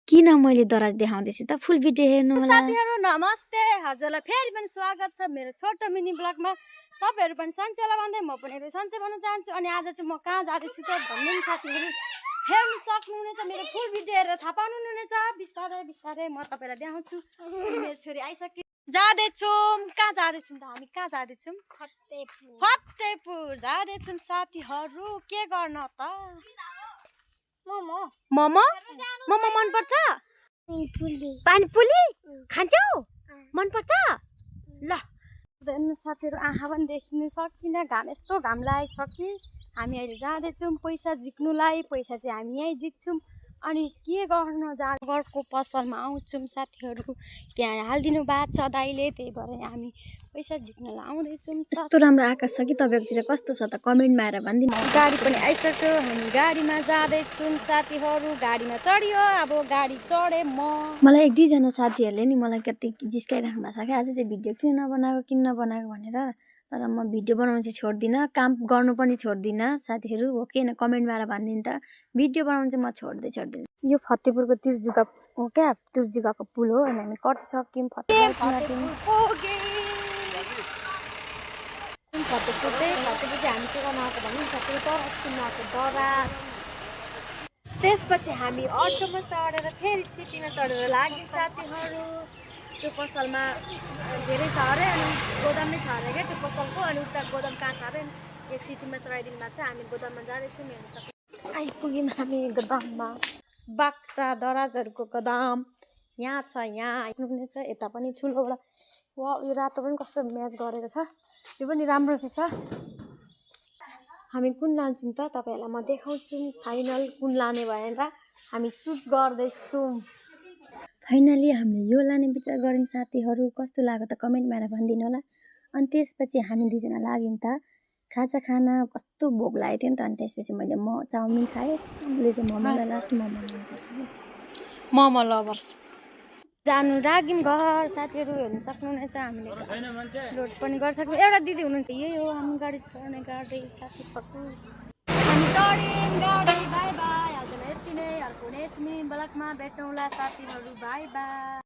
किन मैले दराज देखाउँदैछु त फुल भिडियो हेर्नु होला साथीहरु नमस्ते हजुरलाई फेरि पनि स्वागत छ मेरो छोटो मिनी ब्लगमा तपाईहरु पनि सन्चै होला भन्दै म पनि सन्चै भन्न चाहन्छु अनि आज चाहिँ म कहाँ जाँदैछु त भन्नु नि साथीहरु हेर्न सक्नुहुनेछ मेरो फुल भिडियो हेरेर थाहा पाउनुहुनेछ बिस्तारै बिस्तारै म तपाईलाई देखाउँछु मेरो छोरी आइसक्यो जाँदैछौँ कहाँ जाँदैछौँ त हामी कहाँ जाँदैछौँ फतेपुर जाँदैछौँ साथीहरु के गर्न त मोमो मोमो मोमो मन पर्छ पानीपुरी खान्छौ मन पर्छ ल साथीहरु आँखा पनि देखिन सकिन घाम यस्तो घाम लागेको छ कि हामी अहिले जाँदैछौँ पैसा झिक्नुलाई पैसा चाहिँ हामी यहीँ झिक्छौँ अनि के गर्न जागरको पसलमा आउँछौँ साथीहरु त्यहाँ हालिदिनु भएको छ दाइले त्यही भएर हामी पैसा झिक्नलाई आउँदैछौँ यस्तो राम्रो आकाश छ कि तपाईहरुतिर कस्तो छ त कमेन्टमा आएर भनिदिनु गाडी पनि आइसक्यो हामी गाडीमा जाँदैछौँ साथीहरु गाडीमा चढ्यो अब गाडी चढे मलाई एक दुईजना साथीहरूले नि मलाई कति जिस्काइराख्नु भएको छ कि आज चाहिँ भिडियो किन नबनाएको भनेर तर म भिडियो बनाउनु चाहिँ छोड्दिनँ काम गर्नु पनि छोड्दिनँ साथीहरु हो कि कमेन्टमा आएर भनिदिनु त भिडियो बनाउनु चाहिँ म छोड्दिनँ यो फतेपुरको तिर्जुगा हो क्या तिर्जुगाको पुल हो अनि हामी कटिसक्यौँ फतेपुर चाहिँ हामी के गर्न आएको भने साथीहरु दराज किन्न आएको दराज त्यसपछि हामी अटोमा चढेर फेरि सिटीमा चढेर लाग्यौँ साथीहरु त्यो पसलमा धेरै छ अरे अनि गोदाममै छ अरे क्या त्यो पसलको अनि उता गोदाम कहाँ छ अरे यो सिटीमा चढाइदिनु भएको छ हामी गोदाममा जाँदैछौँ हेर्न सक्छौँ आइपुग्यौँ हामी गोदाममा बाक्सा दराजहरूको गोदाम यहाँ छ यहाँ आइपुग्ने छ यता पनि ठुलोबाट वा यो रातो पनि कस्तो म्याच गरेको छ यो पनि राम्रो चाहिँ छ हामी कुन लान्छौँ त तपाईहरुलाई म देखाउँछु फाइनल कुन लाने भनेर हामी चुज गर्दैछौँ फाइनली हामीले यो लाने विचार गर्यौँ साथीहरु कस्तो लाग्यो त कमेन्टमा आएर भनिदिनु होला अनि त्यसपछि हामी दुईजना लाग्यौँ त खाजा खाना कस्तो भोक लागेको थियो नि त अनि त्यसपछि मैले चाउमिन खाएँ उसले चाहिँ मोमोलाई लास्ट मोमो मनपर्छ मोमो लभर्स जानु लाग्यौँ घर साथीहरु हेर्न सक्नुहुनेछ हामीले लोड पनि गरिसक्यौँ एउटा दिदी हुनुहुन्छ यही हो हामी गाडी चढ्ने गाडी साथीहरु हामी चढ्यौँ गाडी बाई बाई आजलाई यति नै अर्को नेक्स्ट मिनी ब्लगमा भेटौँला साथीहरु बाई बाई